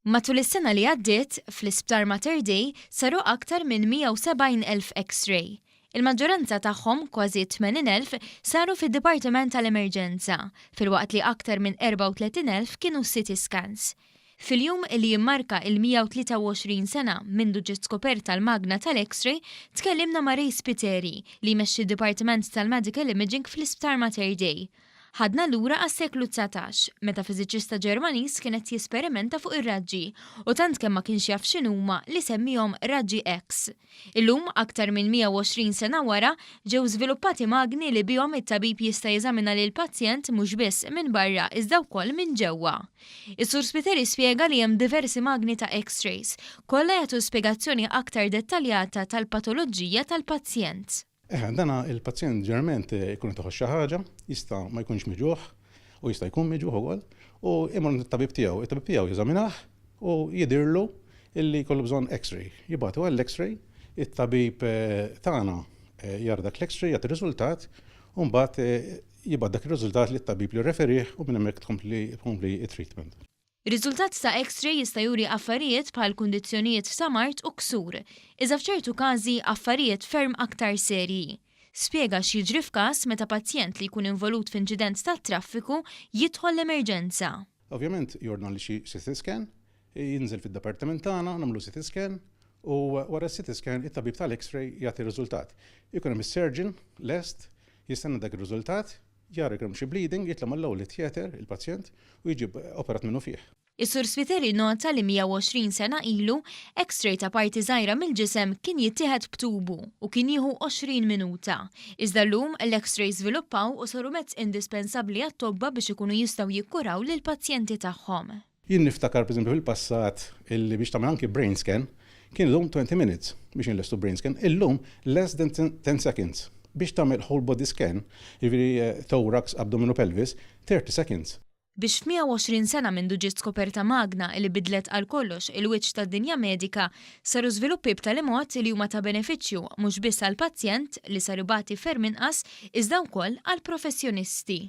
Matul is-sena li għaddiet, fl-Isptar Mater Dei saru aktar minn 170,000 X-ray. Il-maġġoranza tagħhom, kważi 80,000, saru fid-Dipartiment tal-Emerġenza, filwaqt li aktar minn 34,000 kienu CT scans. Fil-jum li jimmarka il-123 sena mindu ġiet skoperta l-magna tal-X-ray, tkellimna ma' Ray Spiteri, li jmexxi d-Dipartiment tal-Medical Imaging fl-Isptar Mater Dei. Ħadna lura għas-seklu 19, meta fiżiċista Ġermaniż kien qed jesperimenta fuq ir-raġġi u tant kemm ma kienx jaf x'inhuma li semmihom raġġi X. Illum, aktar minn 120 sena wara, ġew żviluppati magni li bihom it-tabib jista' jeżamina lill-pazjent mhux biss minn barra iżda wkoll minn ġewwa. Is-Sur Spiteri spjega li hemm diversi magni ta' X-rays, kollha jagħtu spjegazzjoni aktar dettaljata tal-patoloġija tal-pazjent. Eħe, dana il-pazjent ġeneralment ikun qed iħoss xi ħaġa, jista' ma jkunx miġugħ u jista' jkun miġugħ ukoll, u jmur għand it-tabib tiegħu. It-tabib tiegħu jeżaminah u jidhirlu illi jkollu bżonn X-ray. Jibagħtu għall-X-ray, it-tabib tagħna jara dak l-X-ray, jagħti r-riżultat, u mbagħad jibgħat dak ir-riżultat lit-tabib li rreferih u minn hemmhekk tkompli tkompli t-treatment. Riżultat ta' X-ray jista' juri affarijiet bħal kundizzjonijiet ta' mard u ksur, iżda f'ċertu każi affarijiet ferm aktar serji. Spjega x'jiġri f'każ meta pazjent li jkun involut f'inċident tat-traffiku jidħol l-emerġenza. Ovvjament jordnali xi CT scan, jinżel fid-dipartiment tagħna, nagħmlu CT scan u wara s-CT scan it-tabib tal-X-ray jagħti r-riżultat. Ikun hemm is-surgeon lest jistenna dak ir-riżultat, Jara jekk hemm xi bleeding, jitla' mal-ewwel it-theatre il-pazjent u jiġi operat minnufih. Is-Sur Spiteri nnota li 120 sena ilu, X-ray ta' parti żgħira mill-ġisem kien jittieħed b'tubu u kien jieħu 20 minuta. Iżda llum, l-X-rays żviluppaw u saru mezz indispensabbli għat-tobba biex ikunu jistgħu jikkuraw lill-pazjenti tagħhom. Jien niftakar pereżempju fil-passat illi biex tagħmel anki brain scan kien idum 20 minutes biex inlestu brain scan, illum less than 10 seconds. Biex tagħmel whole body scan, jiġifieri thorax, abdomen u pelvis, 30 seconds. Biex f'120 sena mindu ġiet skoperta magna li bidlet għal kollox il-wiċċ tad-dinja medika, saru żviluppi b'tali mod li huma ta' benefiċċju mhux biss għall-pazjent, li sar ibati ferm inqas, iżda wkoll għall-professjonisti.